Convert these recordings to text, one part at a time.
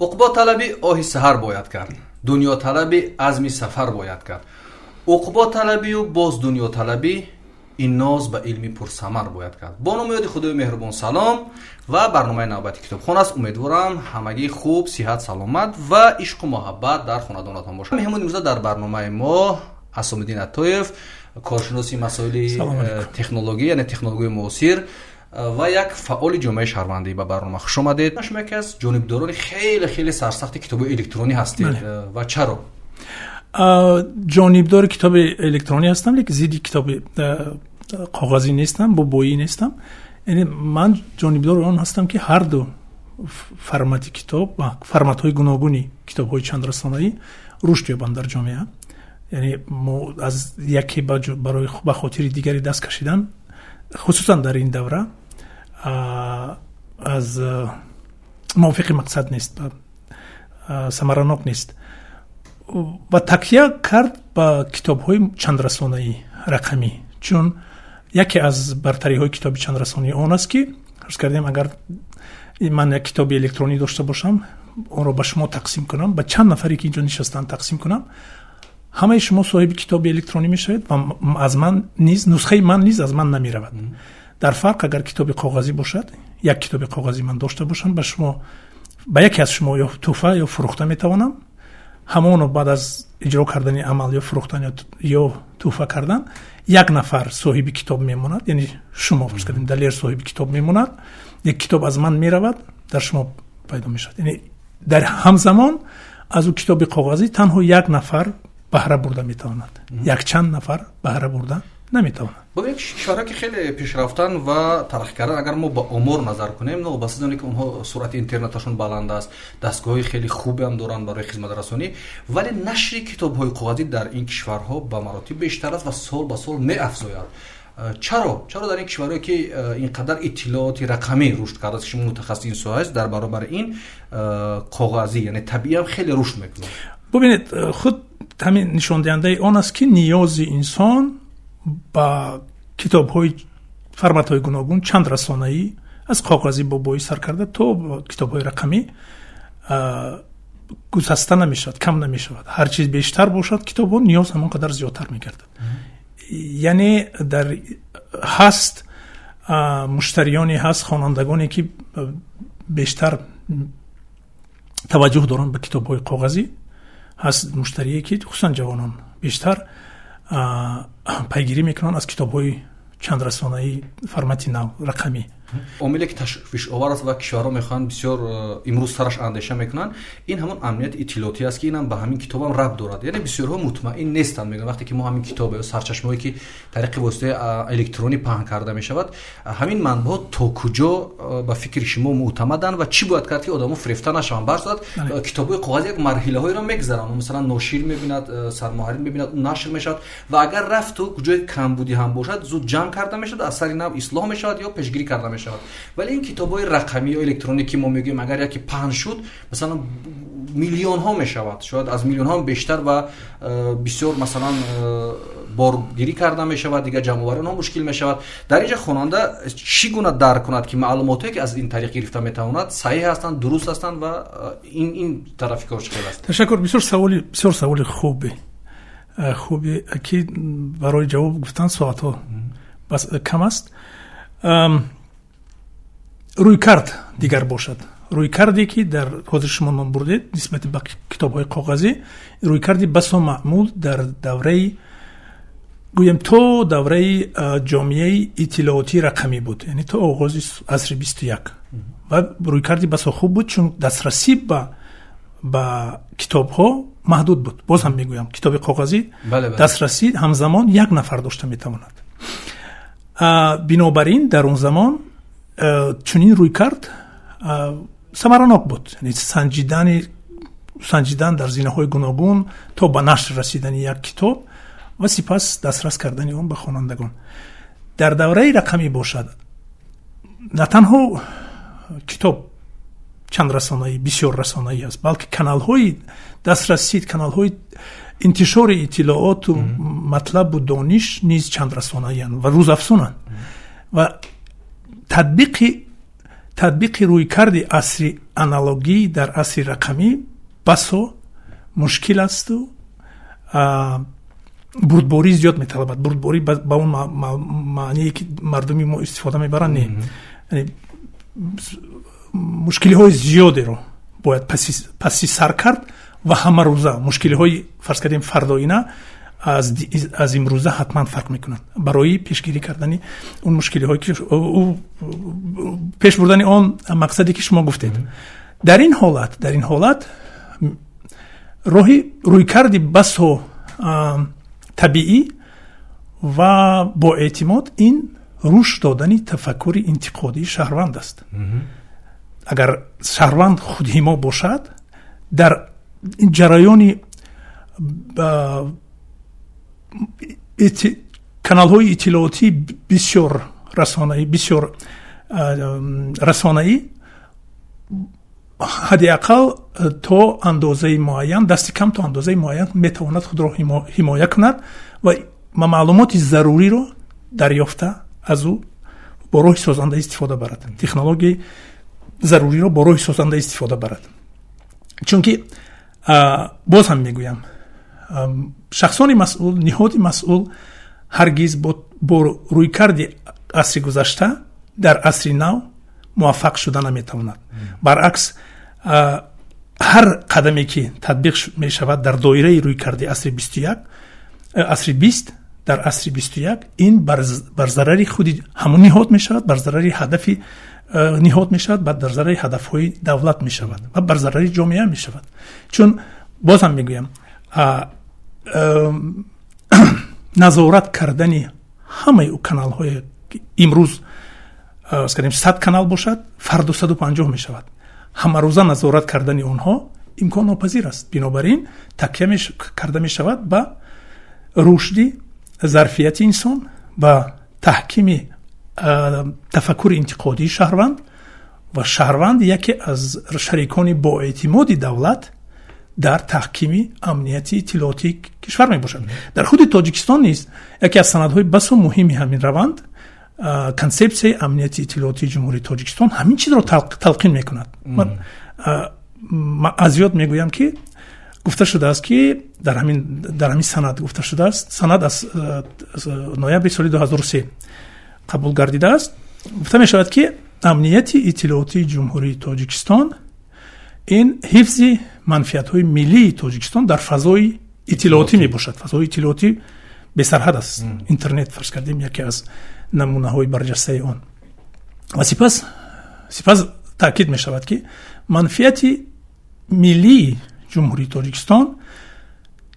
Уқботалабӣ оҳи саҳар бояд кард, дунёталабӣ азми сафар бояд кард, уқботалабию боз дунёталабӣ, ин ноз ба илми пурсамар бояд кард. Бо номи ёди Худои меҳрубон, салом ва барномаи навбати «Китобхон» аст. Умедворам, ҳамагӣ хуб, сиҳат, саломат ва ишқу муҳаббат дар хонадонатон бошад. Меҳмони имрӯза дар барномаи мо Асомиддин Атоев, коршиноси масоили технология, яъне технологияи муосир, ва як фаъоли ҷомеаи шаҳрвандӣ. Ба барнома хуш омадед. Шумо яке аз ҷонибдорони хеле хеле сарсахти китоби электронӣ ҳастед. Ва чаро? Ҷонибдори китоби электронӣ ҳастам, лекин зидди китоби коғазӣ нестам, бобоӣ нестам. Яъне ман ҷонибдори он ҳастам, ки ҳарду формати китоб ва форматҳои гуногуни китобҳои чандрасонаӣ рушд ёбанд дар ҷомеа. Яъне мо аз яке барои ба хотири дигаре даст кашидан, хусусан дар ин давра, аз мувофиқи мақсад нест, самаранок нест. Ва такя кард ба китобҳои чандрасонаӣ рақамӣ, чун яке аз бартариҳои китоби чандрасонӣ он аст, ки фарз кардем, агар ман як китоби электронӣ дошта бошам, онро ба шумо тақсим кунам, ба чанд нафаре, ки инҷо нишастанд, тақсим кунам, ҳамаи шумо соҳиби китоби электронӣ мешавед ва аз ман низ, нусхаи ман низ аз ман намеравад. Дар фарқ, агар китоби коғазӣ бошад, як китоби коғазӣ ман дошта бошам, ба шумо, ба яке аз шумо ё тӯҳфа ё фурӯхта метавонам. Ҳамоно баъд аз иҷро кардани амал, ё фурӯхтан ё тӯҳфа кардан, як нафар соҳиби китоб мемонад, яъне шумо, фарз кардем, Далер соҳиби китоб мемонад. Як китоб аз ман меравад, дар шумо пайдо мешавад. Яъне дар ҳамзамон аз ӯ китоби коғазӣ танҳо як нафар баҳра бурда метавонад, якчанд нафар баҳра бурда наметавонад. Бубинед, кишварҳое, ки хеле пешрафтан ва тараққӣ кардан, агар мо ба омор назар кунем, новобаста аз оне ки онҳо суръати интернеташон баланд аст, дастгоҳҳои хеле хубеам доранд барои хизматрасонӣ, вале нашри китобҳои коғазӣ дар ин кишварҳо ба маротиб бештар аст ва сол ба сол меафзояд. Чаро дар ин кишварҳое, ки ин қадар иттилооти рақамӣ рушд кардааст, ки шумо мутахассиси ин соҳа аст, дар баробари ин коғазӣ, яъне табииам, хеле рушд мекунад? Бубинед, худ ҳамин нишондиҳандаи он аст, ки ниёзи инсон ба китобҳои форматҳои гуногун, чанд расонаӣ, аз коғази бобоӣ сар карда то китобҳои рақамӣ, гусаста намешавад, кам намешавад. Ҳар чиз бештар бошад китобҳо, ниёз ҳамон қадар зиёдтар мегардад. Яъне дар ҳаст муштариёне, ҳаст хонандагоне, ки бештар таваҷҷӯҳ доранд ба китобҳои коғазӣ, ҳаст муштарие, ки хусусан ҷавонон бештар пайгирӣ мекунанд аз китобҳои чандрасонаӣ формати нав, рақамӣ. Омиле, ки ташвишовар аст ва кишварҳо мехоҳанд бисёр имрӯз сараш андеша мекунанд, ин ҳамон амнияти иттилоотӣ аст, ки инам ба ҳамин китобам рабт дорад. Яъне бисёрҳо мутмаин нестанд, мегӯянд, вақте ки мо ҳамин китоб ё сарчашмаҳое, ки тариқи воситаи электронӣ паҳн карда мешавад, ҳамин манбаъҳо то куҷо ба фикри шумо мӯътамаданд ва чӣ бояд кард, ки одамо фирефта нашаванд? Ба ҳар сурат, китобҳои коғазӣ як марҳилаҳоеро мегузаранд. Масалан, ношир мебинад, сармуҳаррир мебинад, нашр мешавад ва агар рафту куҷои камбудӣ ҳам бошад, зуд ҷамъ карда мешавад, аз сари нав ислоҳ мешавад ё пешгирӣ карда мешавад. Вале ин китобҳои рақамӣ ё электронӣ, ки мо мегӯем, агар яке паҳн шуд, масалан, миллионҳо мешавад, шояд аз миллионҳо бештар, ва бисёр, масалан, боргирӣ карда мешавад, дигар ҷамъоварӣ онҳо мушкил мешавад. Дар инҷа хонанда чӣ гуна дарк кунад, ки маълумотое, ки аз ин тариқ гирифта метавонад, саҳеҳ ҳастанд, дуруст ҳастанд ва ин тарафи кор чӣ хел аст? Ташаккур, бисёр саволи хубе, ки барои ҷавоб гуфтан соатҳо бас кам аст. Рӯйкард дигар бошад. Рӯйкарде, ки дар ҳозир шумо ном бурдед нисбати ба китобҳои коғазӣ, рӯйкарди басо маъмул дар давраи, гӯем, то давраи ҷомеаи иттилоотии рақамӣ буд, яъне то оғози асри 21, ва рӯйкарди басо хуб буд, чун дастрасӣ ба китобҳо маҳдуд буд. Боз ҳам мегӯям, китоби коғазӣ дастрасӣ ҳамзамон як нафар дошта метавонад. Бинобар ин дар он замон чунин рӯйкард самаранок буд, яъне санҷидан дар зинаҳои гуногун то ба нашр расидани як китоб ва сипас дастрас кардани он ба хонандагон. Дар давраи рақамӣ бошад, на танҳо китоб чанд расонаӣ, бисёр расонаӣ аст, балки каналҳои дастрасӣ, каналҳои интишори иттилооту матлабу дониш низ чанд расонаиянд ва рӯзафзунанд ва татбиқи Татбиқи рӯйкарди асри аналогӣ дар асри рақамӣ басо мушкил асту бурдборӣ зиёд металабад. Бурдборӣ ба он маъние, ки мардуми мо истифода мебаранд, не, мушкилиҳои зиёдеро бояд паси сар кард ва ҳамарӯза мушкилиҳои, фарз кардем, фардоина аз имрӯза ҳатман фарқ мекунанд. Барои пешгирӣ кардани он мушкилиҳое ки пеш бурдани он мақсаде, ки шумо гуфтед, дар ин ҳолат роҳи рӯйкарди басо табиӣ ва боэътимод ин рушд додани тафаккури интиқодии шаҳрванд аст. Агар шаҳрванд худҳимо бошад, дар ҷараёни каналҳои иттилоотӣ бисёр расонаӣ, ҳадди ақал то андозаи муайян, дасти кам то андозаи муайян метавонад худро ҳимоя кунад ва маълумоти заруриро дарёфта, аз ӯ бо роҳи созанда истифода барад, технологияи заруриро бо роҳи созанда истифода барад. Чунки, боз ҳам мегӯям, шахсони масъул, ниҳоди масъул ҳаргиз бо рӯйкарди асри гузашта дар асри нав муваффақ шуда наметавонад. Баръакс, ҳар қадаме, ки татбиқ мешавад дар доираи рӯйкарди асри 21, асри 20, дар асри 21, ин бар зарари худи ҳамон ниҳод мешавад, бар зарари ҳадафи ниҳод мешавад, бар зарари ҳадафҳои давлат мешавад ва бар зарари ҷомеа мешавад. Чун, боз ҳам мегӯям, назорат кардани ҳамаи каналҳое, имрӯз скажем 100 канал бошад, фардо 150 мешавад, ҳамарӯза назорат кардани онҳо имконнопазир аст. Бинобар ин такя карда мешавад ба рушди зарфияти инсон, ба таҳкими тафаккури интиқодии шаҳрванд. Ва шаҳрванд яке аз шарикони боэътимоди давлат дар таҳкими амнияти иттилоотии кишвар мебошад. Дар худи Тоҷикистон низ яке аз санадҳои басо муҳими ҳамин раванд, Консепсияи амнияти иттилоотии Ҷумҳурии Тоҷикистон, ҳамин чизро талқин мекунад. Ман аз ёд мегӯям, ки гуфта шудааст, ки дар ҳамин санад гуфта шудааст, санад аз ноябри соли 2003 қабул гардидааст, гуфта мешавад, ки амнияти иттилоотии Ҷумҳурии Тоҷикистон ин ҳифзи манфиатҳои миллии Тоҷикистон дар фазои иттилоотӣ мебошад. Фазои иттилоотӣ бесарҳад аст, интернет, фарз кардем, яке аз намунаҳои барҷастаи он. Ва сипас таъкид мешавад, ки манфиати миллии Ҷумҳурии Тоҷикистон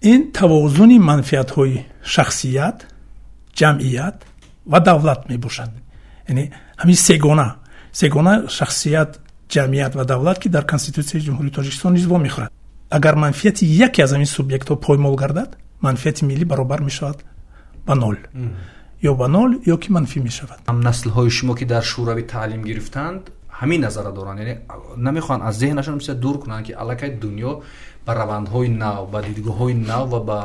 ин тавозуни манфиатҳои шахсият, ҷамъият ва давлат мебошад. Яъне ҳамин сегона: шахсият, ҷамъият ва давлат, ки дар Конститутсияи Ҷумҳурии Тоҷикистон низ вомехӯрад. Агар манфиати яке аз ҳамин субъектҳо поймол гардад, манфиати миллӣ баробар мешавад ба нол, ё ба нол, ё ки манфӣ мешавад. Наслҳои шумо, ки дар Шӯравӣ таълим гирифтанд, ҳамин назара доранд, яъне намехоҳанд аз зеҳнашон бисёр дур кунанд, ки аллакай дунё ба равандҳои нав, ба дидгоҳҳои нав ва ба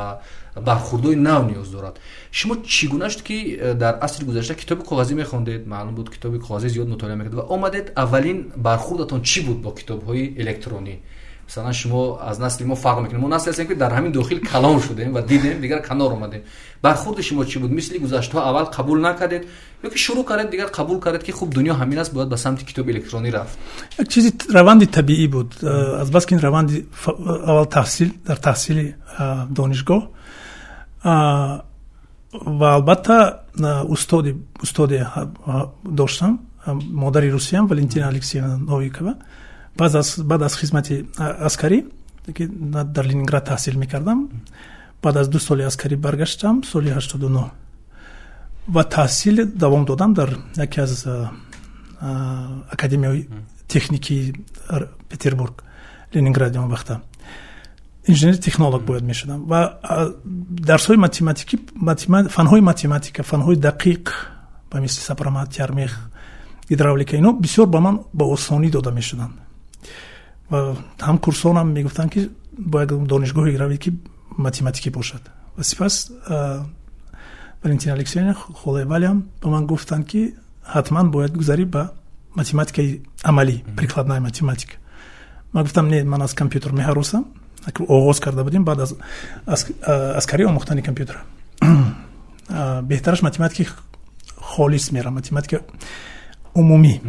бархурдҳои нав ниёз дорад. Шумо чӣ гуна шуд, ки дар асри гузашта китоби коғазӣ мехондед, маълум буд, китоби коғазӣ зиёд мутолиа мекард ва омадед, аввалин бархурдатон чӣ буд бо китобҳои электронӣ? Масалан, шумо аз насли мо фарқ мекунед, мо насле ҳастем, ки дар ҳамин дохил калон шудем ва дидем, дигар канор омадем. Бархурди шумо чӣ буд? Мисли гузаштаҳо аввал қабул накардед ё ки шурӯъ кардед, дигар қабул кардед, ки хуб, дунё ҳамин аст, бояд ба самти китоби электронӣ рафт? Як чизи раванди табиӣ буд. Азбаски ин раванди аввал таҳсил, дар таҳсили донишгоҳ ва албатта устоде доштам, модари русиям, Валентина Алексеевна Новикова. Баъд аз хизмати аскарӣ, ки дар Ленинград таҳсил мекардам, баъд аз 2 соли аскарӣ баргаштам соли 89 ва таҳсил давом додам дар яке аз академияҳои техникии Петербург, Ленингради он вақта. Инженер технолог бояд мешудам ва дарсҳои математикӣ, фанҳои математика, фанҳои дақиқ ба мисли сопромат, теормех, гидравлика, ино бисёр ба ман ба осонӣ дода мешуданд. Ва ҳамкурсонам мегуфтанд, ки бояд донишгоҳе равед, ки математикӣ бошад. Ва сипас Валентина Алексеевна, холаи Валям, ба ман гуфтанд, ки ҳатман бояд гузарӣ ба Математикаи амалӣ, прикладная математика. Ман гуфтам, не, ман аз компютер меҳаросам. Оғоз карда будем баъд аз аскарӣ омӯхтани компютер. Беҳтараш математикаи холис мерам, математика умумӣ.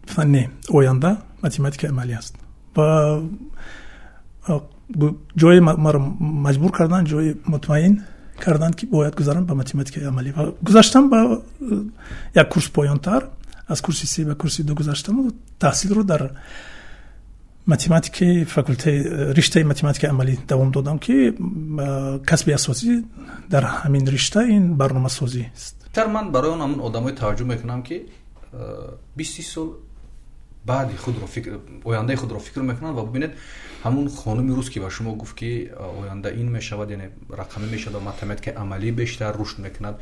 Гуфтан, не, оянда математикаи амалӣ аст. Ва ҷое маро маҷбур карданд, ҷои мутмаин карданд, ки бояд гузарам ба математикаи амалӣ, ва гузаштам ба як курс поёнтар, аз курси се ба курси ду гузаштам, таҳсилро дар математикаи факултаи риштаи математикаи амалӣ давом додам, ки касби асосӣ дар ҳамин ришта ин барномасозӣ аст. Тар ман барои он ҳамон одамое таваҷҷӯҳ мекунам, ки 20 сол баъди худро ояндаи худро фикр мекунанд. Ва бубинед, ҳамун хонуми рус, ки ба шумо гуфт, ки оянда ин мешавад, яъне рақамӣ мешавад ва математикаи амалӣ бештар рушд мекунад,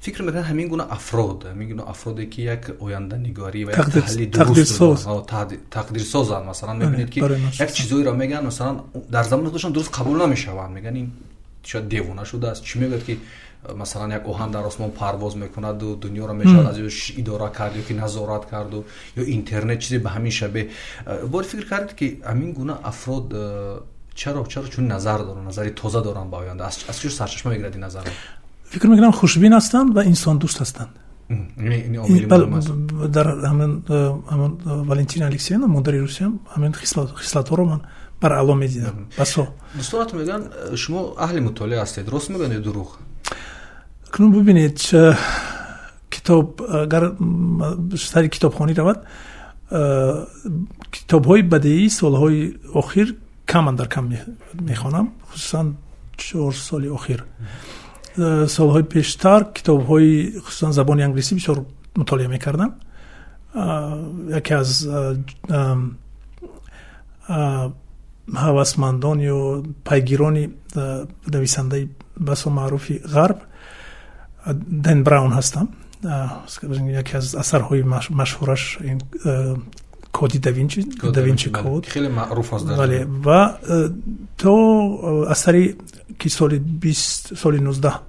фикр мекунад, ҳамин гуна афрод, ҳамин гуна афроде, ки як оянданигарӣ ва як таҳлили дуруст, тақдирсозанд, масалан, мебинед, ки як чизоеро мегӯянд, масалан, дар замони худашон дуруст қабул намешаванд, мегӯянд, ин шояд девона шудааст, чӣ мегӯяд, ки масалан, як оҳан дар осмон парвоз мекунаду дунёро мешавад аз ё идора кард ё ки назорат карду ё интернет, чизе ба ҳамин шабеҳ. Бори фикр кардед, ки ҳамин гуна афрод чаро чунин назар доранд, назари тоза доранд ба оянда? Аз куҷо сарчашма мегирад ин назарро? Фикр мекунам, хушбин ҳастанд ва инсондӯст ҳастанд. Дар ҳамин Валентина Алексеевна, модари русиям, ҳамин хислатҳоро ман бар аъло медидам басо. Дӯстонатон мегӯянд, шумо аҳли мутолиа ҳастед. Рост мегӯянд ё дурӯғ? Акнун бибинед, китоб, агар сари китобхонӣ равад, китобҳои бадеӣ солҳои охир кам андар кам мехонам, хусусан 4 соли охир. Солҳои пештар китобҳои, хусусан забони англисӣ, бисёр мутолиа мекардам. Яке аз ҳавасмандон ё пайгирони нависандаи басо маъруфи ғарб Дэн Браун ҳастам. Яке аз асарҳои машҳураш Коди да Винчи, Да Винчи Код. Хеле маъруф аст. Бале, ва то асари, ки соли бист, соли 19,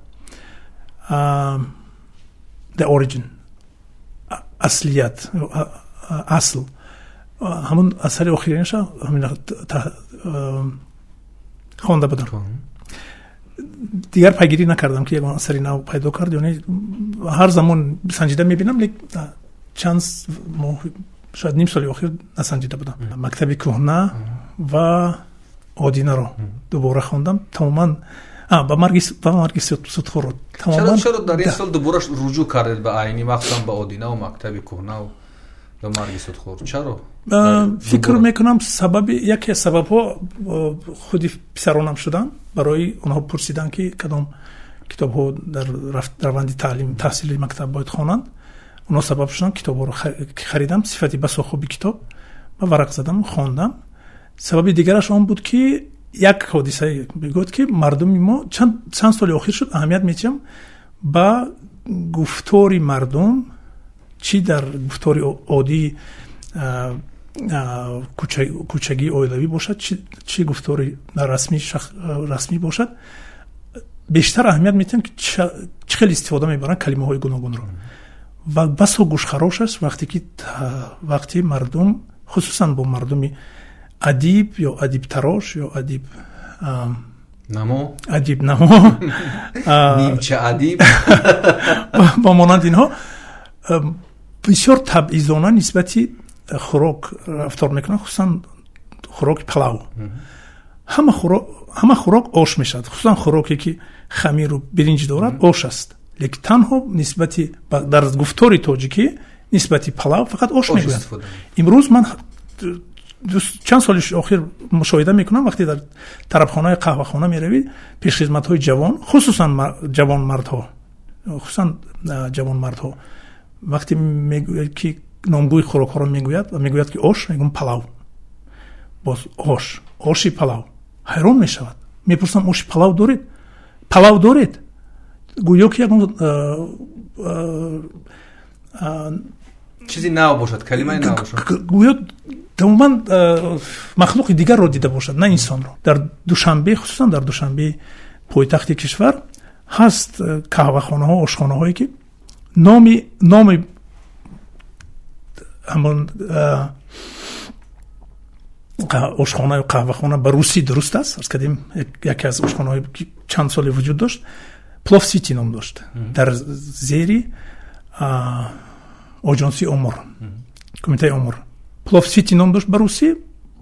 The Origin, аслият, асл, ҳамун асари охиринаша ҳамин хонда будам. Дигар пайгирӣ накардам, ки ягон асари нав пайдо кард ё не. Ҳар замон санҷида мебинам, лек чанд моҳ, шояд ним соли охир насанҷида будам. Мактаби кӯҳна ва Одинаро дубора хондам тамоман, ба марги судхӯрро. Тамоман. Чаро дар ин сол дубора руҷӯъ кардед ба Айнӣ, махсусан ба Одинаву мактаби кӯҳнаву ба марги судхӯр? Чаро? Фикр мекунам, сабаби, яке аз сабабҳо худи писаронам шуданд. Барои онҳо пурсиданд, ки кадом китобҳо дар раванди таълим, таҳсили мактаб бояд хонанд. Онҳо сабаб шуданд, китобҳоро харидам, сифати басо хуби китоб, ба варақ задам, хондам. Сабаби дигараш он буд, ки як ҳодисае бигӯяд, ки мардуми мо чанд соли охир шуд, аҳамият медиҳам ба гуфтори мардум, чӣ дар гуфтори оддии кӯчагии оилавӣ бошад, чӣ гуфтори расмӣ бошад, бештар аҳамият медиҳам, ки чӣ хел истифода мебаранд калимаҳои гуногунро. Ва басо гӯшхарош аст, вақте ки вақти мардум, хусусан бо мардуми адиб ё адибтарош ё адиб намо. Адиб намо. Нимча адиб. Ба монанди инҳо бисёр табъизона нисбати хӯрок рафтор мекунанд, хусусан хӯроки палав. Ҳама хӯрок ош мешавад, хусусан хӯроке, ки хамиру биринҷ дорад, ош аст, лекин танҳо нисбати, дар гуфтори тоҷикӣ, нисбати палав фақат ош мегӯянд. Имрӯз ман чанд соли охир мушоҳида мекунам, вақте дар тарабхонаи қаҳвахона меравӣ, пешхизматҳои ҷавон, хусусан ҷавонмардҳо, хусусан ҷавонмардҳо, вақте мегӯяд, ки номгӯи хӯрокҳоро мегӯяд ва мегӯяд, ки ош, мегӯям палав, боз ош, оши палав, ҳайрон мешавад. Мепурсам: «Оши палав доред? Палав доред?» Гӯё ки ягон чизи нав бошад, калимаи нав бошад. Гӯё тамоман махлуқи дигарро дида бошад, на инсонро. Дар Душанбе, хусусан дар Душанбе, пойтахти кишвар, ҳаст қаҳвахонаҳо, ошхонаҳое, ки номи Ҳамон ошхона ё қаҳвахона ба русӣ дуруст аст, арз кардем, яке аз ошхонаҳое ки чанд соле вуҷуд дошт, Плов Сити ном дошт, дар зери оҷонсии омор, кумитаи омор. Плов Сити ном дошт ба русӣ,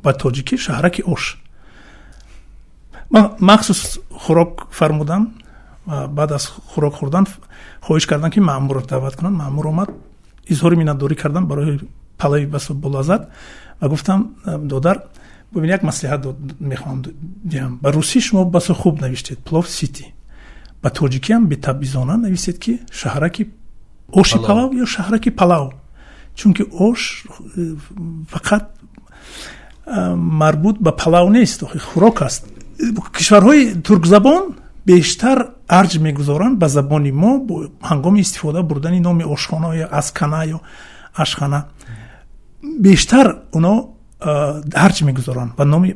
ба тоҷикӣ шаҳраки ош. Ман махсус хӯрок фармудам ва баъд аз хӯрок хӯрдан хоҳиш кардам, ки маъмурро даъват кунанд. Маъмур омад, изҳори миннатдорӣ кардам барои палави басо болаззат ва гуфтам: «Додар, бубин, як маслиҳат мехоҳам диҳам. Ба русӣ шумо басо хуб навиштед Плов Сити, ба тоҷикиам бетабъизона нависед, ки шаҳраки оши палав ё шаҳраки палав, чунки ош фақат марбут ба палав нест, хӯрок аст. Кишварҳои туркзабон бештар арҷ мегузоранд ба забони мо ҳангоми истифода бурдани номи ошхона ё аскана ё ашхана. Бештар оно арҷ мегузоранд ва номи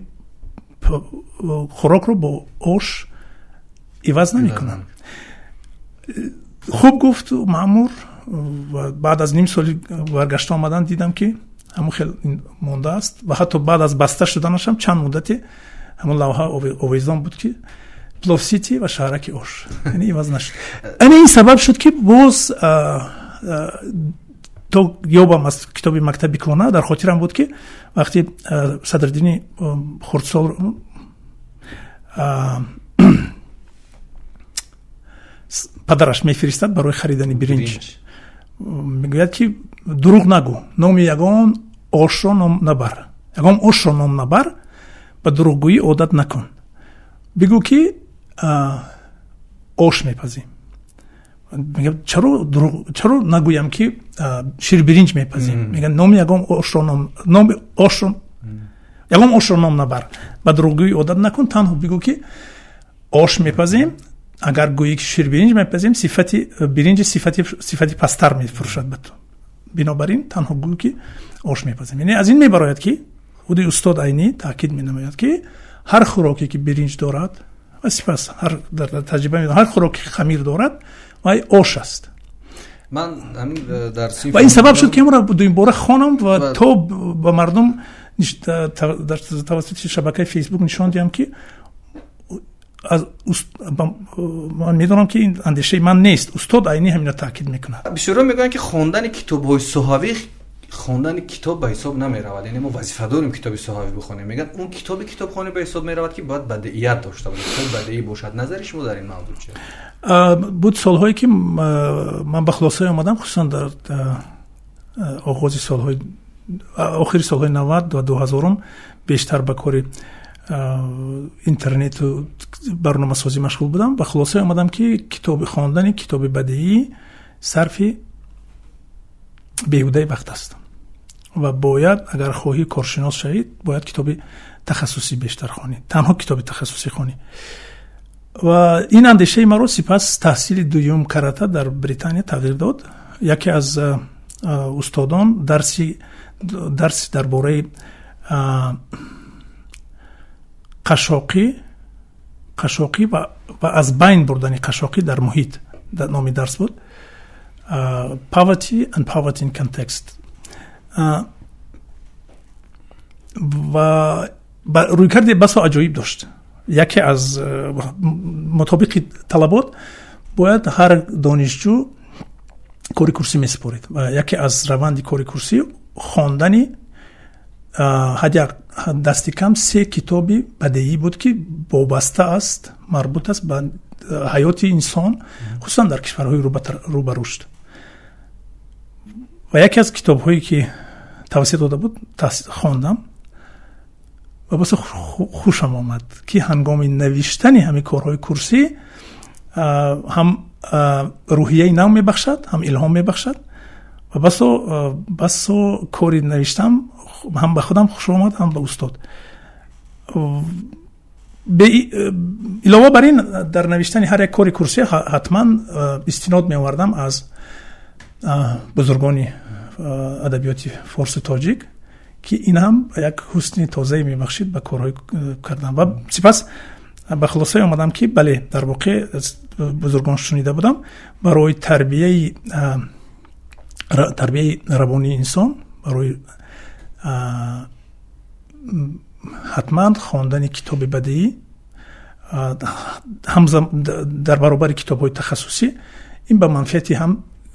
хӯрокро бо ош иваз намекунанд». Хуб гуфт маъмур. Ва баъд аз ним соли баргашта омадан дидам, ки ҳамон хел мондааст ва ҳатто баъд аз баста шуданашам чанд муддате ҳамон лавҳа овезон буд, ки Плов Сити ва шаҳраки ош, яъне иваз нашуд. Ана ин сабаб шуд, ки боз то ёбам аз китоби мактаби кӯҳна. Дар хотирам буд, ки вақте Садриддини хурдсол падараш мефиристад барои харидани биринҷ, мегӯяд, ки дурӯғ нагӯ, номи ягон ошро ном набар, ягон ошро ном набар, ба дурӯғгӯӣ одат накун, бигӯ, ки ош мепазӣ. Мегӯяд: «Чаро нагӯям, ки ширбиринҷ мепазем?» Мегӯяд: «Номи ягон ошро ном, номи ошро, ягон ошро ном набар, ба дурӯғгӯӣ одат накун, танҳо бигӯ, ки ош мепазем. Агар гӯӣ, ки ширбиринҷ мепазем, сифати биринҷи сифати пасттар мефурӯшад ба ту. Бинобар ин танҳо гӯ, ки ош мепазем». Яъне аз ин мебарояд, ки худи устод Айнӣ таъкид менамояд, ки ҳар хӯроке, ки биринҷ дорад, ва сипас ҳар дар таҷриба ҳар хӯроке, ки хамир дорад, вай ош аст. Ман ҳамин дар ва ин сабаб шуд, ки амро дуюмбора хонам ва то ба мардум дар тавассути шабакаи Фейсбук нишон диҳам, ки ман медонам, ки ин андешаи ман нест, устод Айнӣ ҳаминро таъкид мекунад. Бисёрҳо мегӯянд, ки хондани китобҳои соҳавӣ хондани китоб ба ҳисоб намеравад, яъне мо вазифа дорем китоби соҳавӣ бихонем. Мегӯянд, он китоби китобхонӣ ба ҳисоб меравад, ки бояд бадеият дошта бошад, китоби бадеӣ бошад. Назари шумо дар ин мавзӯъ чи? Буд солҳое, ки ман ба хулосае омадам, хусусан дар оғози солҳои, охири солҳои 90 ва 2000-ум бештар ба кори интернету барномасозӣ машғул будам. Ба хулосае омадам, ки китоби хондани китоби бадеӣ сарфи беҳудаи вақт аст ва бояд, агар хоҳӣ коршинос шавӣ, бояд китоби тахассусӣ бештар хонӣ, танҳо китоби тахассусӣ хонӣ. Ва ин андешаи маро сипас таҳсили дуюм карата дар Британия тағйир дод. Яке аз устодон дарси дар бораи қашоқӣ ва аз байн бурдани қашоқӣ дар муҳит номи дарс буд, Poverty and Poverty in Context, ва рӯйкарди басо аҷоиб дошт. Яке аз мутобиқи талабот бояд ҳар донишҷӯ кори курсӣ месупорид ва яке аз раванди кори курсӣ хондани ҳадди дасти кам се китоби бадеӣ буд, ки вобаста аст, марбут аст ба ҳаёти инсон, хусусан дар кишварҳои рӯ ба рушд. Ва яке аз китобҳое, ки тавсия дода буд, хондам ва басо хушам омад, ки ҳангоми навиштани ҳамин корҳои курсӣ ҳам рӯҳияи нав мебахшад, ҳам илҳом мебахшад ва басо кори навиштам ҳам ба худам хуш омад, ҳам ба устод. Илова бар ин, дар навиштани ҳар як кори курсӣ ҳатман истинод меовардам аз бузургони адабиёти форсу тоҷик, ки ин ҳам як ҳусни тозае мебахшид ба корҳои кардан. Ва сипас ба хулосае омадам, ки бале, дар воқеъ бузургон шунида будам, барои тарбияи равонии инсон. Барои ҳатман хондани китоби бадиӣ ҳам дар баробари китобҳои тахассусӣ ин ба манфиати ҳам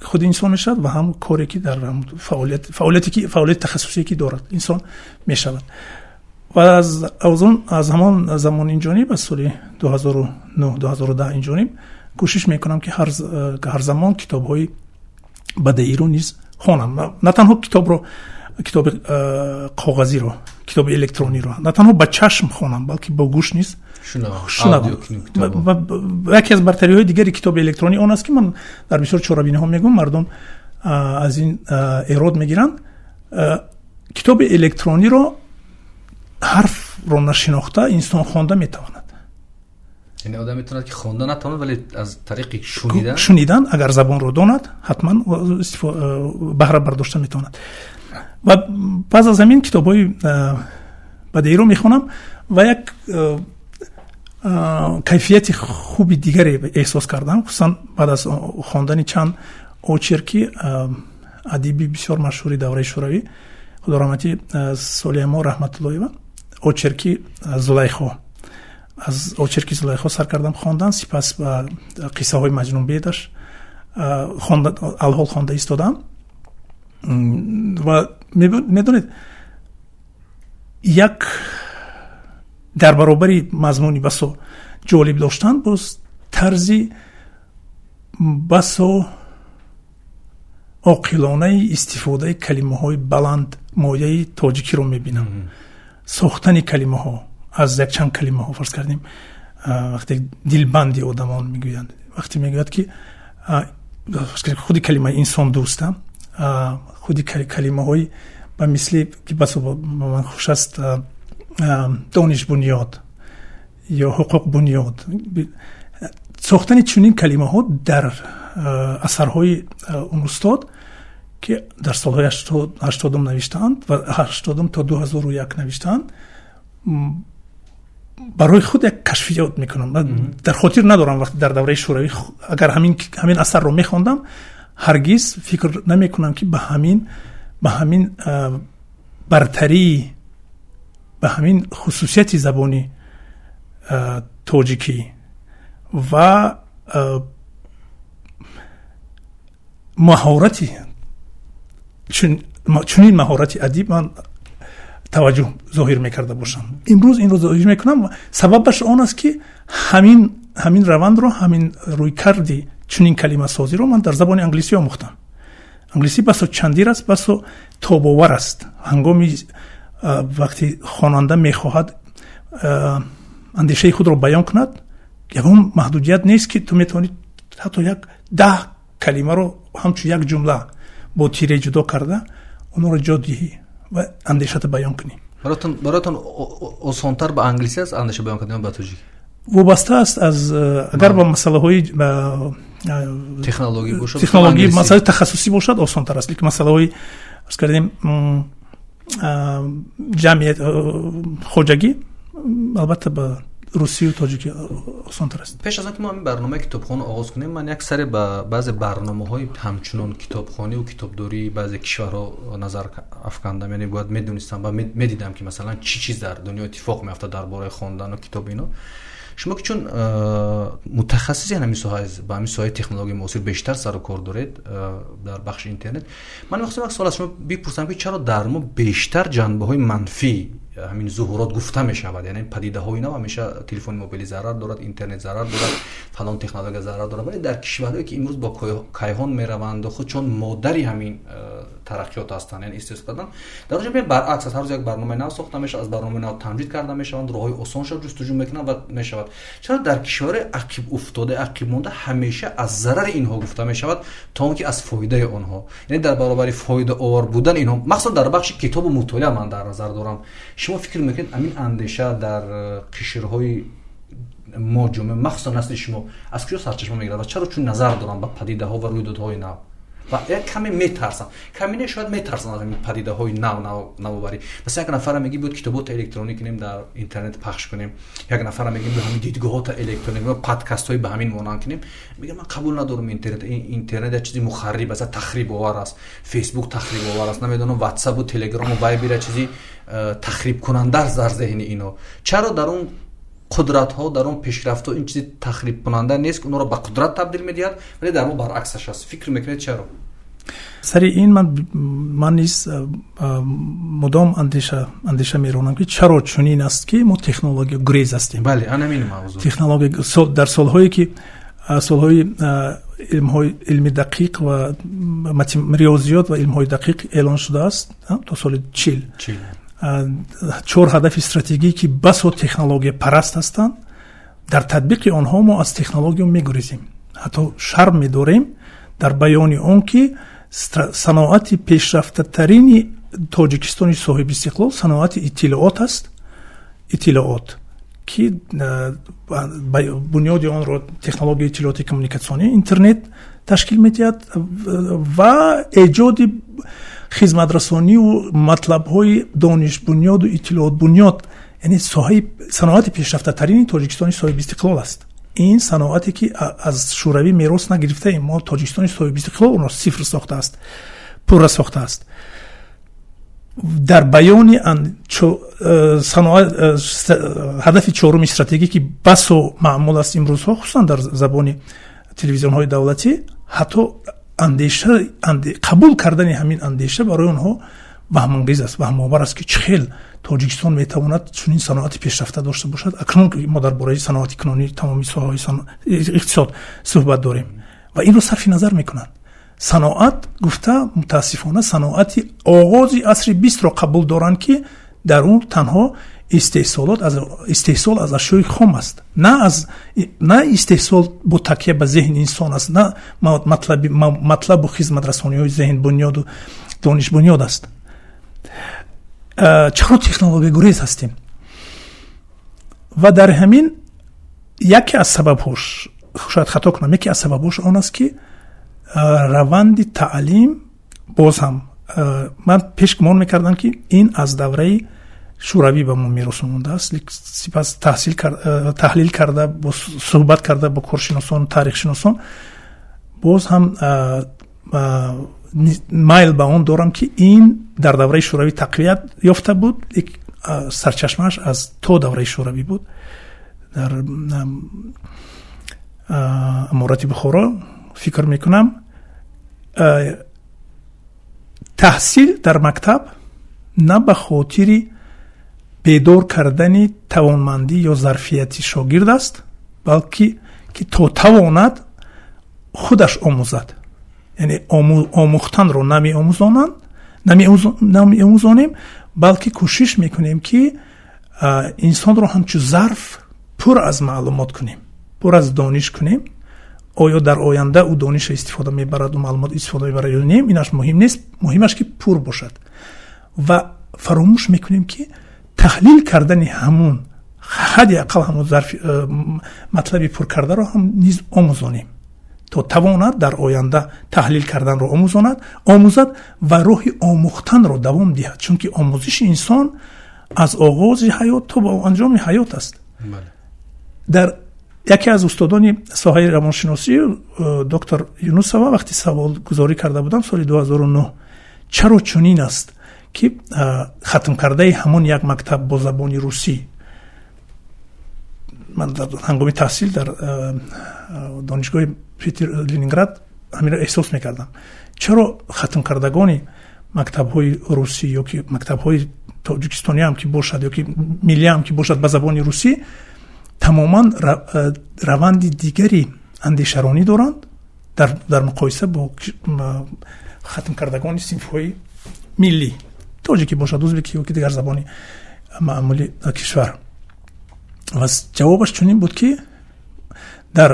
худи инсон мешавад ва ҳам коре ки дар фаъолияти тахассусие ки дорад инсон мешавад. Ва аз ҳамон замон инҷониб, аз соли 2009, 2010 инҷониб кӯшиш мекунам, ки ҳар замон китобҳои бадеиро низ хонам. На танҳо китобро, китоби коғазиро, китоби электрониро на танҳо ба чашм хонам, балки бо гӯш низ шунавам. Яке аз бартариҳои дигари китоби электронӣ он аст, ки ман дар бисёр чорабиниҳо мегӯям, мардум аз ин эрод мегиранд: китоби электрониро ҳарфро нашинохта инсон хонда метавонад. Яъне одам метавонад, ки хонда натавонад, вале аз тариқи шунидан. Шунидан, агар забонро донад, ҳатман баҳра бардошта метавонад. Ва пас аз ҳамин китобҳои бадеиро мехонам ва як кайфияти хуби дигаре эҳсос кардам, хусусан баъд аз хондани чанд очерки адиби бисёр машҳури давраи Шӯравӣ, худо раҳматӣ, Солиҳамо Раҳматуллоева, очерки «Зулайхо». Аз очерки «Зулайхо» сар кардам хондан, сипас ба қиссаҳои Маҷнунбедаш алҳол хонда истодам. Ва медонед, як дар баробари мазмуни басо ҷолиб доштан, боз тарзи басо оқилонаи истифодаи калимаҳои баланд мояи тоҷикиро мебинам, сохтани калимаҳо аз якчанд калимаҳо. Фарз кардем, вақте дилбанди одамон мегӯянд, вақте мегӯяд, ки худи калимаи инсондӯста, худи калимаҳои ба мисли, ки басо ба ман хуш аст, донишбунёд ё ҳуқуқбунёд, сохтани чунин калимаҳо дар асарҳои он устод, ки дар солҳои 80-ум навиштаанд ва 80-ум то 2001 навиштаанд, барои худ як кашфиёт мекунам. Дар хотир надорам, вақте дар давраи Шӯравӣ агар ҳамин асарро мехондам, ҳаргиз фикр намекунам, ки ба ҳамин бартарии, ба ҳамин хусусияти забони тоҷикӣ ва маҳорати, чунин маҳорати адиб ман таваҷҷӯҳ зоҳир мекарда бошам. Имрӯз инро зоҳир мекунам. Сабабаш он аст, ки ҳамин равандро, ҳамин рӯйкарди чунин калимасозиро ман дар забони англисӣ омӯхтам. Англисӣ басо чандир аст, басо тобовар аст. Ҳангоми вақте хонанда мехоҳад андешаи худро баён кунад, ягон маҳдудият нест, ки ту метавонӣ ҳатто як 10 калимаро ҳамчун як ҷумла бо тире ҷудо карда онро ҷо диҳӣ ва андешата баён кунӣ. Бароятон осонтар ба англисӣ аст андеша баён кардан, ба тоҷик? Вобаста аст аз, агар ба масъалаҳои технологӣ бошад. Технологӣ, масъалаи тахассусӣ бошад, осонтар аст, лекин масъалаҳои, арз кардем, ҷамъият, хоҷагӣ, албатта, ба русию тоҷикӣ осонтар аст. Пеш аз он ки мо ҳамин барномаи китобхона оғоз кунем, ман як саре ба баъзе барномаҳои ҳамчунон китобхониву китобдории баъзе кишварҳо назар афкандам. Яъне бояд медонистам ва медидам, ки масалан чӣ чиз дар дунё иттифоқ меафтад дар бораи хондану китоб. Ино шумо, ки чун мутахассиси ҳамин соҳа, ба ҳамин соҳаи технологияи муосир бештар сару кор доред дар бахши интернет, ман мехостам як суол аз шумо бипурсам, ки чаро дар мо бештар ҷанбаҳои манфӣ ҳамин зуҳурот гуфта мешавад? Яъне падидаҳои нав ҳамеша телефони мобилӣ зарар дорад, интернет зарар дорад, фалон технология зарар дорад, вале дар кишварҳое, ки имрӯз бо кайҳон мераванду худчон модари ҳамин тараққиёт ҳастанд, яъне истеҳсол кардан, дар онҷо баръакс аст. Ҳар рӯз як барномаи нав сохта мешавад, аз барномаи нав тамҷид карда мешаванд, роҳҳои осоншо ҷустуҷӯ мекунанд ва мешавад. Чаро дар кишварҳои ақиб уфтода, ақиб монда ҳамеша аз зарари инҳо гуфта мешавад, то он ки аз фоидаи онҳо, яъне дар баробари фоидаовар будан инҳо, махсусан дар бахши китобу мутолиа ман дар назар дорам? Шумо фикр мекунед, ҳамин андеша дар қишрҳои мо, ҷомеа, махсусан насли шумо, аз куҷо сарчашма мегирад ва чаро чун назар дорам ба падидаҳо ва рӯйдодҳои нав? Ва як каме метарсанд, каме не, шояд метарсанд аз ҳамин падидаҳои нав, навоварӣ. Масалан, як нафара мегӣ, биёд китобота электронӣ кунем, дар интернет пахш кунем. Як нафара мегӣ, биё ҳамин дидгоҳота электронӣ, подкастҳои ба ҳамин монанд кунем. Мега, ман қабул надорам интернет, интернет як чизи мухарриб аст, тахрибовар аст, Фейсбук тахрибовар аст, намедонам, Ватсапу, Телеграму, Вайбер чизи тахрибкунанда аст дар зеҳни ино. Чаро дар он қудратҳо, дар он пешрафтҳо ин чизи тахрибкунанда нест, ки онро ба қудрат табдил медиҳад, вале дар мо баръаксаш аст? Фикр мекунед, чаро? Сари ин ман низ мудом андеша меронам, ки чаро чунин аст, ки мо технология гурез ҳастем. Бале, анамин мавзӯъ. Технология дар солҳое ки солҳои илмҳои илми дақиқ ва риёзиёт ва илмҳои дақиқ эълон шудааст, то соли 40, чор ҳадафи стратегӣ, ки басо технологияпараст ҳастанд, дар татбиқи онҳо мо аз технология мегурезем. Ҳатто шарм медорем дар баёни он, ки саноати пешрафтатарини Тоҷикистони соҳибистиқлол саноати иттилоот аст. Иттилоот, ки бунёди онро технологияи иттилооти коммуникатсионӣ, интернет ташкил медиҳад ва эҷоди хизматрасонию матлабҳои донишбунёду иттилоотбунёд, яъне соҳаи саноати пешрафтатарини Тоҷикистони соҳибистиқлол аст. Ин саноате, ки аз Шӯравӣ мерос нагирифтаем, мо, Тоҷикистони соҳибистиқлол онро сифр сохтааст, пурра сохтааст. Дар баёни ҳадафи чоруми стратегӣ, ки басо маъмул аст имрӯзҳо, хусусан дар забони телевизионҳои давлатӣ, ҳатто андеша, қабул кардани ҳамин андеша барои онҳо ваҳмангез аст, ваҳмовар аст, ки чӣ хел Тоҷикистон метавонад чунин саноати пешрафта дошта бошад. Акнун мо дар бораи саноати кунонии тамоми соҳаҳои иқтисод суҳбат дорем ва инро сарфи назар мекунанд. Саноат гуфта, мутаассифона, саноати оғози асри 20-ро қабул доранд, ки дар он танҳо истеҳсол аз ашёи хом аст, на истеҳсол бо такя ба зеҳни инсон аст, на матлабу хизматрасониҳои зеҳнбунёду донишбунёд аст. Чаро технологиягурез ҳастем? Ва дар ҳамин яке аз сабабҳош, шояд хато кунам, яке аз сабабҳош он аст, ки раванди таълим боз ҳам, ман пеш гумон мекардам, ки ин аз давраи Шӯравӣ ба мо мерос мондааст. Сипас таҳлил карда, суҳбат карда бо коршиносон, таърихшиносон, боз ҳам майл ба он дорам, ки ин дар давраи Шӯравӣ тақвият ёфта буд, сарчашмааш аз то давраи Шӯравӣ буд. Дар Аморати Бухоро, фикр мекунам, таҳсил дар мактаб на ба хотири бедор кардани тавонмандӣ ё зарфияти шогирд аст, балки ки то тавонад худаш омӯзад. Яъне омӯхтанро намеомӯзонанд, намеомӯзонем, балки кӯшиш мекунем, ки инсонро ҳамчун зарф пур аз маълумот кунем, пур аз дониш кунем. Оё дар оянда ӯ дониша истифода мебарад, ӯ маълумот истифода мебарад ё не, инаш муҳим нест, муҳимаш ки пур бошад. Ва фаромӯш мекунем, ки таҳлил кардани ҳамун, ҳадди ақал ҳамун зарфи матлаби пуркардаро ҳам низ омӯзонем, то тавонад дар оянда таҳлил карданро омӯзад ва роҳи омӯхтанро давом диҳад, чунки омӯзиши инсон аз оғози ҳаёт то ба анҷоми ҳаёт аст. Дар яке аз устодони соҳаи равоншиносӣ, доктор Юнусова, вақти саволгузорӣ карда будам соли 2009, чаро чунин аст, ки хатмкардаи ҳамон як мактаб бо забони русӣ, ман ҳангоми таҳсил дар донишгоҳи Питер, Ленинград ҳаминро эҳсос мекардам, чаро хатмкардагони мактабҳои русӣ ё ки мактабҳои тоҷикистониам ки бошад, ё ки миллиам ки бошад, ба забони русӣ тамоман раванди дигари андешаронӣ доранд дар муқоиса бо хатмкардагони синфҳои миллӣ, тоҷикӣ бошад, узбекӣ ё ки дигар забони маъмули кишвар? Ва ҷавобаш чунин буд, ки дар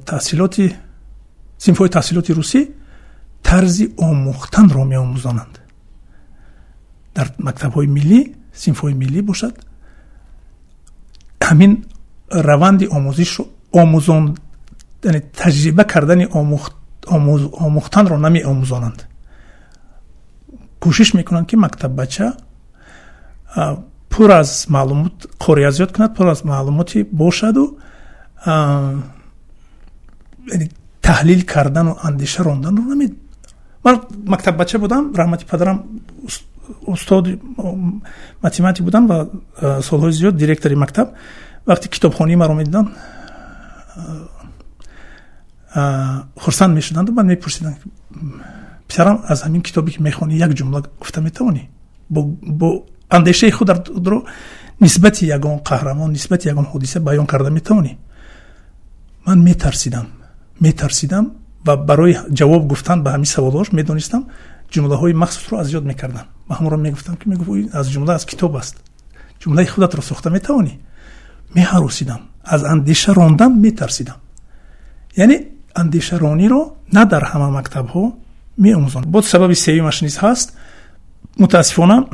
таҳсилоти синфҳои таҳсилоти русӣ тарзи омӯхтанро меомӯзонанд, дар мактабҳои миллӣ, синфҳои миллӣ бошад, ҳамин раванди омӯзишро омӯзон, яъне таҷриба кардани омӯхтанро намеомӯзонанд. Кӯшиш мекунанд, ки мактаббача пур аз маълумот қори аз ёд кунад, пур аз маълумоти бошаду таҳлил кардану андеша ронданро наме. Ман мактаббача будам, раҳмати падарам устоди математик будам ва солҳои зиёд директори мактаб. Вақте китобхонии маро медиданд, хурсанд мешуданду баъд мепурсиданд: «Писарам, аз ҳамин китобе, ки мехонӣ, як ҷумла гуфта метавонӣ? Бо андешаи худро нисбати ягон қаҳрамон, нисбати ягон ҳодиса баён карда метавонӣ?» Ман метарсидам, метарсидам ва барои ҷавоб гуфтан ба ҳамин саволҳош медонистам, ҷумлаҳои махсусро аз ёд мекардам ва ҳамонро мегуфтам, ки мегуфт: «Аз ҷумла аз китоб аст, ҷумлаи худатро сохта метавонӣ?» Меҳаросидам, аз андеша рондан метарсидам. Яъне андешарониро на дар ҳама мактабҳо меомӯзонанд. Боз сабаби сеюмаш низ ҳаст. Мутаассифона,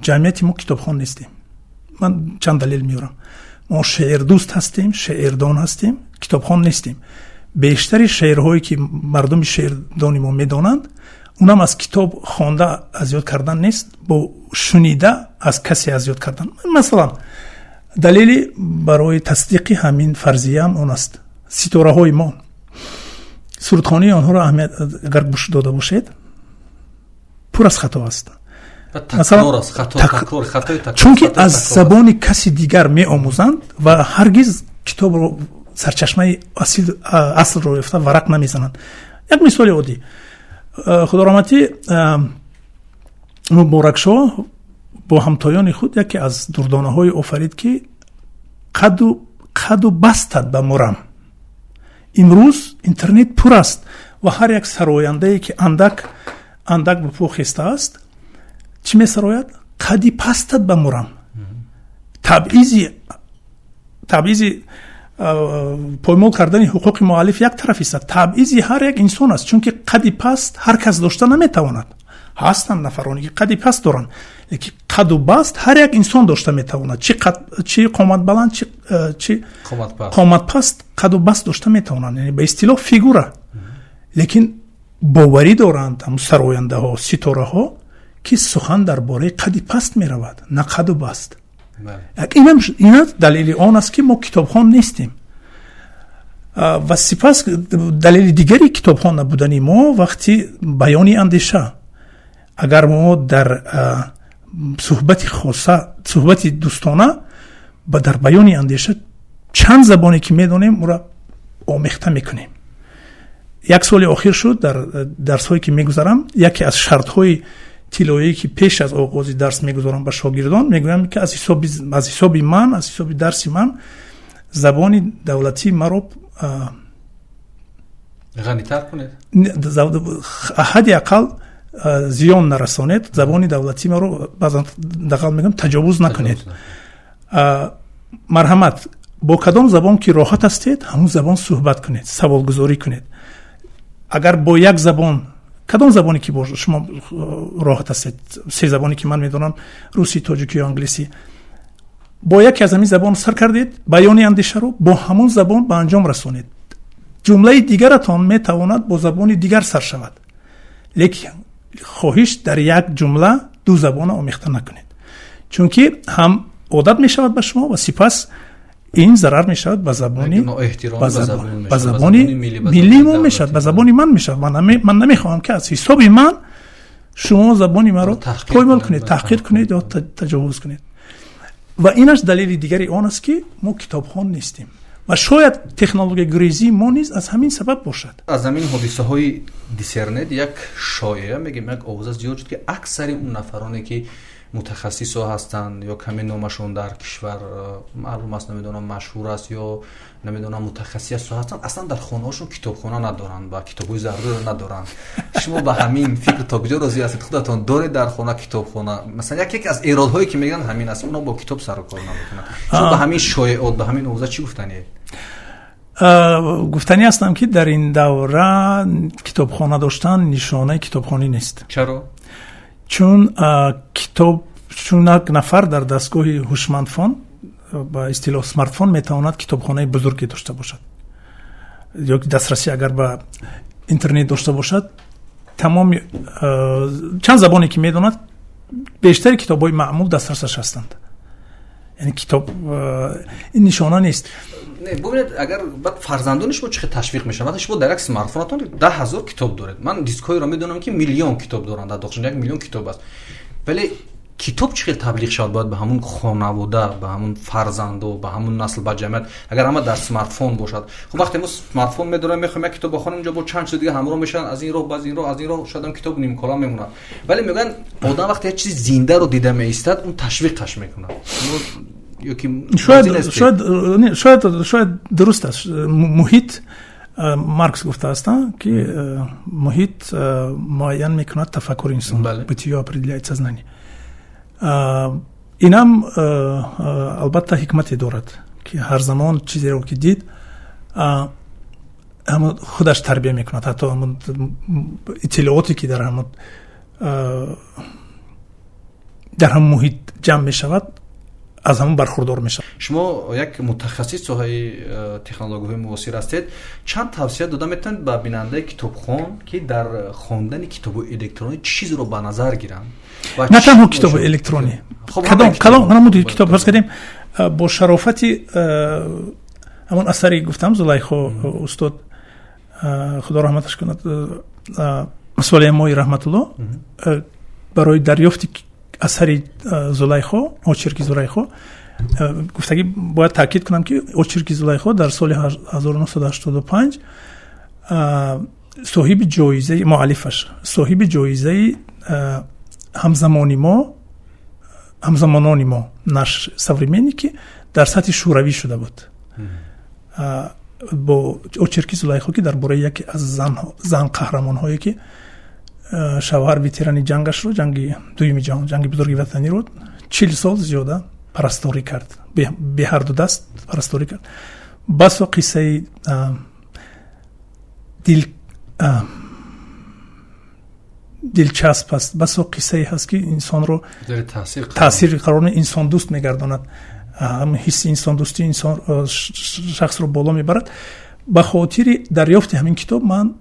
ҷамъияти мо китобхон нестем. Ман чанд далел меорам. Мо шеърдӯст ҳастем, шеърдон ҳастем, китобхон нестем. Бештари шеърҳое, ки мардуми шеърдони мо медонанд, унам аз китоб хонда аз ёд кардан нест, бо шунида аз касе аз ёд кардан. Масалан, далели барои тасдиқи ҳамин фарзияам он аст: ситораҳои мо, сурудхонии онҳоро аҳамият агар гӯш дода бошед, пур аз хато аст. Чунки аз забони каси дигар меомӯзанд ва ҳаргиз китобро, сарчашмаи аслро ёфта варақ намезананд. Як мисоли оддӣ: худораҳматӣ Муборакшоҳ бо ҳамтоёни худ яке аз дурдонаҳое офарид, ки «Қаду бастат ба мурам». Имрӯз интернет пур аст ва ҳар як сарояндае, ки андак андак ба по хестааст, чӣ месарояд? «Қади пастат ба мурам». Табъизи, поймол кардани ҳуқуқи муаллиф як тараф истад, табъизи ҳар як инсон аст, чунки қади паст ҳар кас дошта наметавонад. Ҳастанд нафароне, ки қади паст доранд, лекин қаду баст ҳар як инсон дошта метавонад, чи қомат баланд, чи қомат паст, қаду баст дошта метавонанд, яъне ба истилоҳ фигура. Лекин боварӣ доранд ҳамун сарояндаҳо, ситораҳо, ки сухан дар бораи қади паст меравад, на қаду баст. Ина далели он аст, ки мо китобхон нестем. Ва сипас далели дигари китобхон набудани мо вақти баёни андеша. Агар мо дар суҳбати хоса, суҳбати дӯстона ба дар баёни андеша чанд забоне, ки медонем, ӯра омехта мекунем. Як соли охир шуд, дар дарсҳое, ки мегузарам, яке аз шартҳои тиллоие, ки пеш аз оғози дарс мегузорам ба шогирдон, мегӯям, ки аз ҳисоби ман, аз ҳисоби дарси ман забони давлатии маро ғанитар кунед. Ҳадди ақал зиён нарасонед, забони давлатии маро, баъзан дағал мегӯям, таҷовуз накунед. Марҳамат, бо кадом забон ки роҳат ҳастед, ҳамун забон суҳбат кунед, саволгузорӣ кунед. Агар бо як забон, кадом забоне ки бо шумо роҳат ҳастед, се забоне, ки ман медонам, русӣ, тоҷикӣ ё англисӣ, бо яке аз ҳамин забон сар кардед, баёни андешаро бо ҳамон забон ба анҷом расонед. Ҷумлаи дигаратон метавонад бо забони дигар сар шавад, лекин хоҳиш, дар як ҷумла ду забона омехта накунед, чунки ҳам одат мешавад ба шумо ва сипас ин зарар мешавад ба забони миллии мо мешавад, ба забони ман мешавад. Ман намехоҳам, ки аз ҳисоби ман шумо забони маро поймол кунед, таҳқир кунед ё таҷовуз кунед. Ва инаш далели дигари он аст, ки мо китобхон нестем ва шояд технологиягурезии мо низ аз ҳамин сабаб бошад. Аз ҳамин ҳодисаҳои диссернет як шоеа мегем, як овоза зиёд шуд, ки аксари он нафароне, ки мутахассисо ҳастанд ё каме номашон дар кишвар маълум аст, намедонам, машҳур аст ё намедонам, мутахассисо ҳастанд, аслан дар хонаҳошон китобхона надоранд ва китобҳои заруриро надоранд. Шумо ба ҳамин фикр то куҷо розӣ ҳастед? Худатон доред дар хона китобхона? Масалан, яке аз эродҳое, ки мегӯянд, ҳамин аст: онҳо бо китоб сару кор намекунанд. Шумо ба ҳамин шоеот, ба ҳамин овоза чӣ гуфтанед? Гуфтанӣ ҳастам, ки дар ин давра китобхона доштан нишонаи китобхонӣ нест. Чаро? Чун китоб, чун як нафар дар дастгоҳи ҳушмандфон, ба истилоҳ смартфон, метавонад китобхонаи бузурге дошта бошад. ё дастрасӣ агар ба интернет дошта бошад, тамоми чанд забоне ки медонад, бештари китобҳои маъмул дастрасаш ҳастанд. Яъне китоб ин нишона нест. Не, бубинед, агар баъд фарзандони шумо чӣ хел ташвиқ мешаванд? Вақте шумо дар як смартфонатон 10 000 китоб доред, ман дискҳоеро медонам, ки миллион китоб доранд, дар дохилшон 1 миллион китоб аст, вале китоб чӣ хел таблиғ шавад бояд ба ҳамун хонавода, ба ҳамун фарзандо, ба ҳамун насл, ба ҷамъият, агар ҳама дар смартфон бошад? Хуб, вақте мо смартфон медорем, мехоҳем як китоб бихонем, унҷо бо чанд чиз дига ҳамроҳ мешаванд, аз ин роҳ, аз ин роҳ, аз ин роҳ, шояд ҳам китоб нимкора мемонад. Вале мегӯянд, одам вақте як чизи зиндаро дида меистад, он ташвиқаш мекунад ёки Шояд дуруст аст. Муҳит, Маркс гуфтааст, ки муҳит муайян мекунад тафаккури инсон, бытие определяет сознание. Инам албатта ҳикмате дорад, ки ҳар замон чизеро ки дид, ҳамон худаш тарбия мекунад. Ҳатто ҳамон иттилооте ки дар ҳамон муҳит ҷамъ мешавад, аз ҳамон бархурдор мешавад. Шумо як мутахассис соҳаи технологияҳои муосир ҳастед. Чанд тавсия дода метавонед ба бинандаи китобхон, ки дар хондани китоби электронӣ чӣ чизро ба назар гиранд? На танҳо китоби электронӣ, кадом намуди китоб. Фарз кардем, бо шарофати ҳамон асаре гуфтам, Зулайхо, устод, худо раҳматаш кунад, Солеҳ Мои Раҳматулло, барои дарёфти асари Зулайхо, очерки Зулайхо, гуфтагӣ, бояд таъкид кунам, ки очерки Зулайхо дар соли 1985 соҳиби ҷоизаи, муаллифаш соҳиби ҷоизаи ҳамзамони мо, ҳамзамонони мо, Наши современники, дар сатҳи шӯравӣ шуда буд бо очерки Зулайхо, ки дар бораи яке аз зан қаҳрамонҳое, ки шавҳар ветерани ҷангашро, ҷанги дуюми ҷаҳон, ҷанги бузурги ватаниро, 40 сол зиёда парасторӣ кард, беҳарду даст парасторӣ кард. Басо қиссаи дил дилчасп аст, басо қиссае ҳаст, ки инсонро таъсир қарор, инсондӯст мегардонад, ҳисси инсондӯстии инсон шахсро боло мебарад. Ба хотири дарёфти ҳамин китоб ман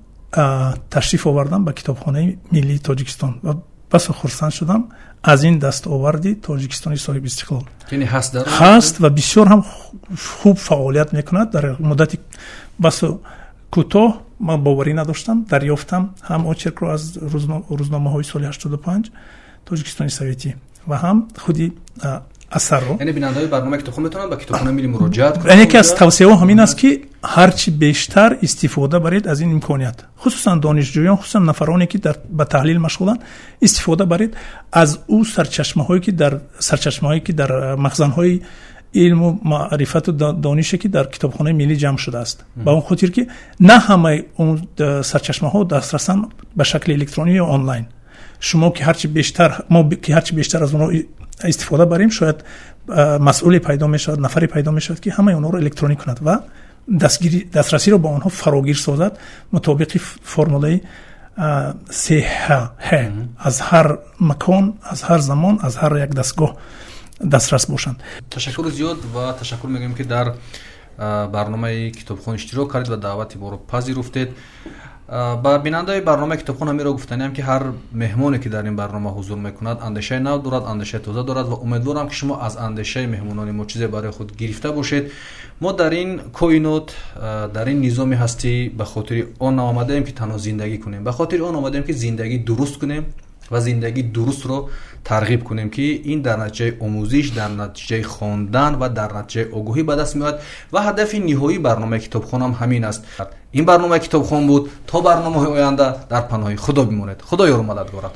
ташриф овардам ба Китобхонаи миллии Тоҷикистон ва басо хурсанд шудам аз ин дастоварди Тоҷикистони соҳиби истиқлол. Ҳаст ва бисёр ҳам хуб фаъолият мекунад. Дар муддати басо кӯтоҳ, ман боварӣ надоштам, дарёфтам ҳам очеркро аз рӯзномаҳои соли 85 Тоҷикистони советӣ ва ҳам худи асарро. Яъне бинандаҳои барномаи китобхон метавонанд ба Китобхонаи миллӣ муроҷиат кунанд? Яке аз тавсияҳо ҳамин аст, ки ҳарчи бештар истифода баред аз ин имконият, хусусан донишҷӯён, хусусан нафароне, ки ба таҳлил машғуланд, истифода баред аз ӯ сарчашмаҳое ки дар махзанҳои илму маърифату донише, ки дар Китобхонаи миллӣ ҷамъ шудааст, ба он хотир ки на ҳамаи он сарчашмаҳо дастрасанд ба шакли электронӣ ё онлайн. Шумо ки ҳарчи бештар, мо ки ҳарчи бештар аз онҳо истифода барем, шояд масъуле пайдо мешавад, нафаре пайдо мешавад, ки ҳамаи онҳоро электронӣ кунад ва дастрасиро ба онҳо фарогир созад, мутобиқи формулаи сеҳ, аз ҳар макон, аз ҳар замон, аз ҳар як дастгоҳ дастрас бошанд. Ташаккури зиёд ва ташаккур мегӯем, ки дар барномаи китобхон иштирок кардед ва даъвати моро пазируфтед. Ба бинандаи барномаи китобхон ҳаминро гуфтаниам, ки ҳар меҳмоне, ки дар ин барнома ҳузур мекунад, андешаи нав дорад, андешаи тоза дорад ва умедворам, ки шумо аз андешаи меҳмонони мо чизе барои худ гирифта бошед. Мо дар ин коинот, дар ин низоми ҳастӣ ба хотири он наомадаем, ки танҳо зиндагӣ кунем, ба хотири он омадаем, ки зиндагӣ дуруст кунем ва зиндагии дурустро тарғиб кунем, ки ин дар натиҷаи омӯзиш, дар натиҷаи хондан ва дар натиҷаи огоҳӣ ба даст меояд. Ва ҳадафи ниҳоии барномаи китобхонам ҳамин аст. Ин барномаи китобхон буд. То барномаҳои оянда дар паноҳи Худо бимонед. Худо ёру мададгорат.